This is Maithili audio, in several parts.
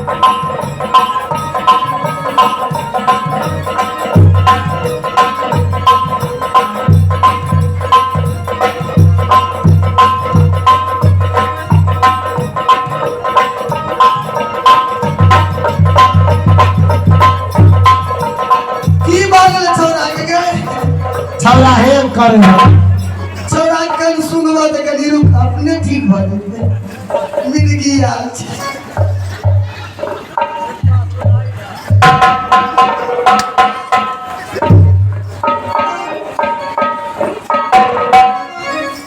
की बाजल छौड़ा के गे? छौड़ा हेम करे है। छौड़ा कन सुनबा तऽ कनि रुक, अपने ठीक भऽ जेतै। मिर्गी आयल छै।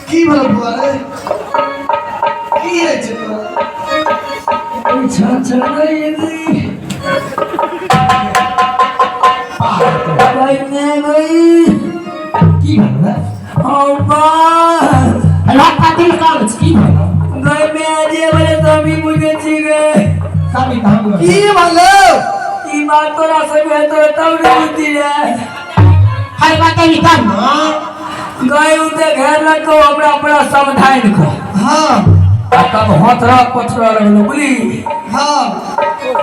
की भेल बौआ रे? की होइ छै तोरा? की भेल रे? अरे कथी काज की भेल? काली धाम की भेलौ? ई बात तोरा सब हेतौ तब ने बुद्धि रे। हर बात निकाल ना। गए उते घेर लको हमरा पूरा समझाइन को। हाँ। आ तब हथरा पथरा लगलो बुझली। हाँ।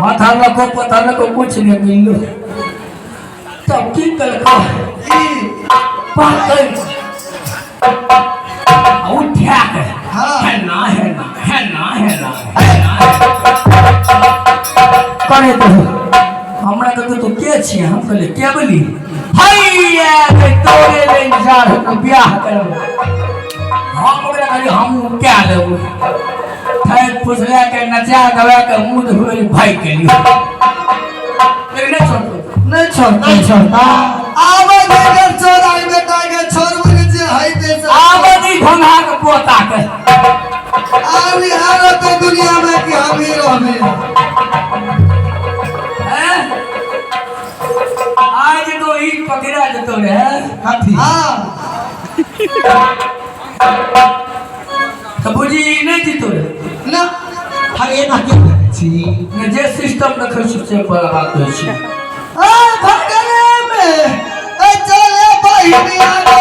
हथर लको पथर लको कुछ नहीं मिललो। तब की कलको? की? पाकल आ उठा के। हाँ। है ना, है ना, है ना, है ना, है ना करे तो हमरा कहते तू के छियै? हम कहलियै के बोली हैया के तोरे ले इंतजार होतो बियाह करब। हम ओकरा कहलियै हम क्या लेबो। ठैक फुसला के नचा गवा के मुँह धोए भागि गेलियै। लेकिन नहि छोड़तौ। नहि छोड़। नहीं छोड़ता। आबै बेगर छोड़ आई बेटा के छोड़बै ने जे हइते से। आब दी घोंघा के पोता के। आब इएह रहतै दुनिया में कि हम ही रहबै। हैं? आज तो ई पकड़ा जतो रे। कथी? हाँ। तो बुझी ई नहि जीतो रे। ना। हर एना के करै छी? ने जे सिस्टम देखै छी से पर बात होइ छै। ए भगले में ए चले बहिनिया गई।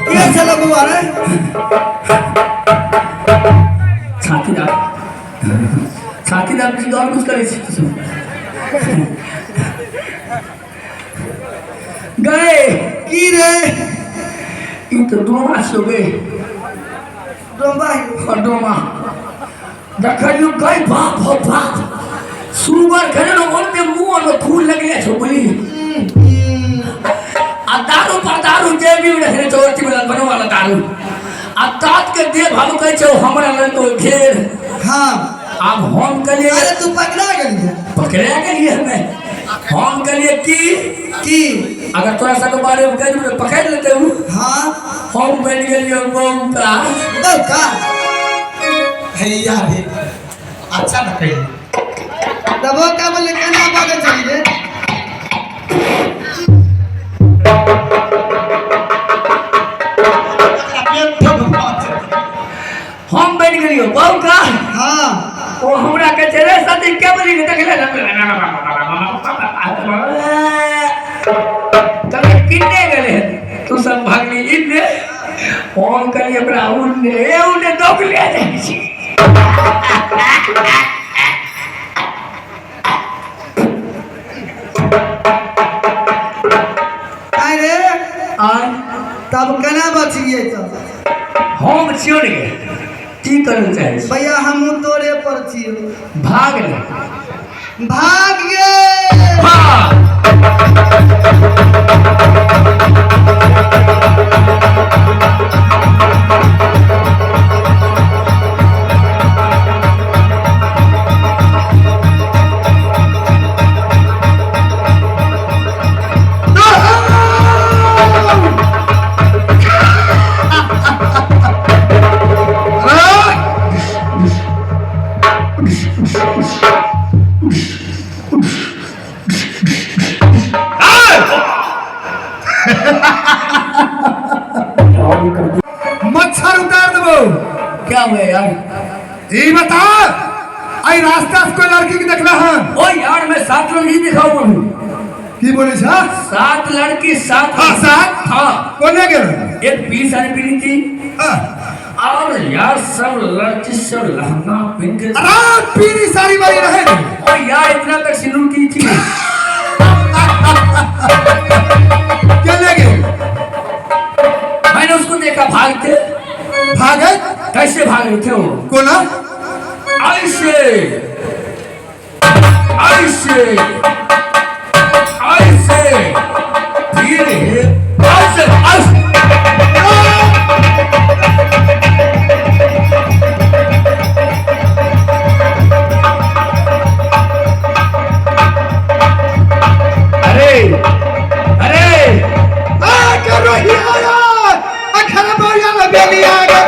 के छल बौआ रे? छाती दाब, छाती दाब छी और कुछ करै छी गए। की रे? ई तऽ डोमा छियौ गे। डोम्बा? हँ, डोमा देखलियौ गई। बाप हो बाप, सुगर खेले ने ओते मुँह में खून लगले छौ बुझली। आ दारू पर दारू जे भी रखने छौ अथी वाला बनवाला दारू आ तात के देव हम कहै छौ हमरा लग तो घेर। हाँ। आब हम कहलिए अरे तू पकड़ा गेलियै? पकड़ा गेलिए हमे। हम कहलिए की की? अगर तोरा सबके बारे में कहि देबै तऽ पकड़ि लेतै उ। हाँ। हम बनि गेलियै बौका। बौका? हैया रे, अच्छा न कही। तऽ बौका बोले केना बजै छली रे? हम बनि गेलियै बौका। हाँ। ओ हमरा कहै छै रे सती के बोली ने देखले कहलियै किन्ने गेलै तू सब भागली इन्ने। हम कहलियै ओकरा उन्ने ए उन्ने दौगले जाइ छी। आय रे। आय। तब केना बचियै तऽ? हम छियौ ने गे, की करै लए चाहै छी? भैया हमहूँ तोरे पर छियौ। भाग ने। भाग गे। भाग। बोखार उतार देबो। क्या हुआ यार? ई बता, आई रास्ता से कोई लड़की के देखला हन? ओ यार, मैं 7 लड़की दिखाऊं अभी। की बोले छा? 7 लड़की, 7। हाँ, 7? हाँ। कोने गेल? एक पीली साड़ी पहनी थी। हाँ। और यार सब लड़की सब लहंगा पहन के। अरे पीली साड़ी वाली रहे। ओ यार, इतना तक सिंदूर की थी। क्या ले गए? मैंने उसको देखा भागते। भागे? कैसे भाग रहे थे वो? कोना? ऐसे ऐसे ऐसे, फिर ऐसे ऐसे। अरे अरे, आ करो ही आया अखर बोया बेली आ गए।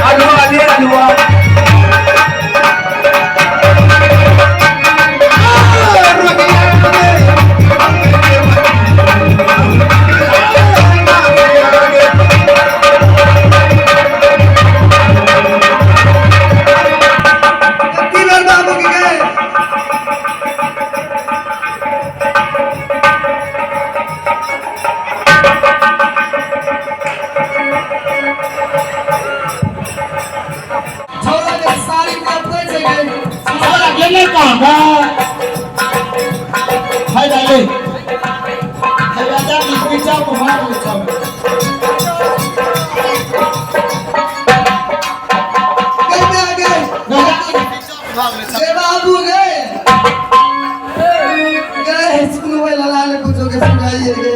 अलुआ ले अलुआ। तीन बाबू के गए। छोरा के साड़ी कपड़े छै गए। छोरा गेलै कहाँ गा? हाय डाले। हाय राजा की पीछा को मार ले सब। गए गए गए बाबू गए गए। सुनो भाई, लाला ने कुछ के सुनाइए गए।